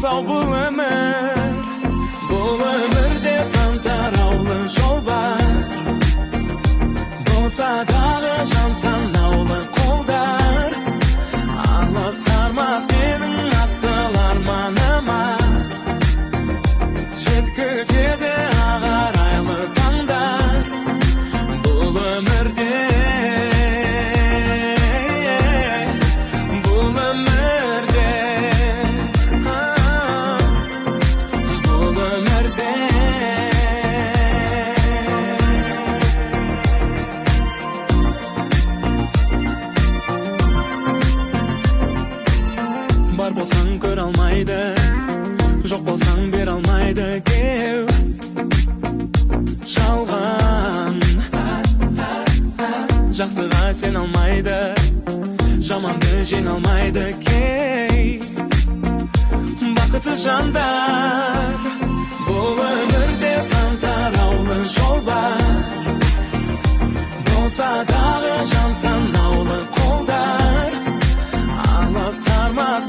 Алыс-ау бұл өмір. Бұл өмірде сан тараулы жол бар, болса дағы жан санаулы қолдар. Аласармас менің асыл арманыма, жеткізеді ақ арайлы таңдар. Бұл өмірде, бұл өмірде, бұл өмірде. Бар болсаң көре алмайды, жоқ болсаң бере алмайды кеу жалған. Жақсыға сен алмайды, жаманды жеңе алмайды кей бақытсыз жандар. Бұл өмірде сан тараулы жол бар, болса дағы жан санаулы қолдар. Аласармас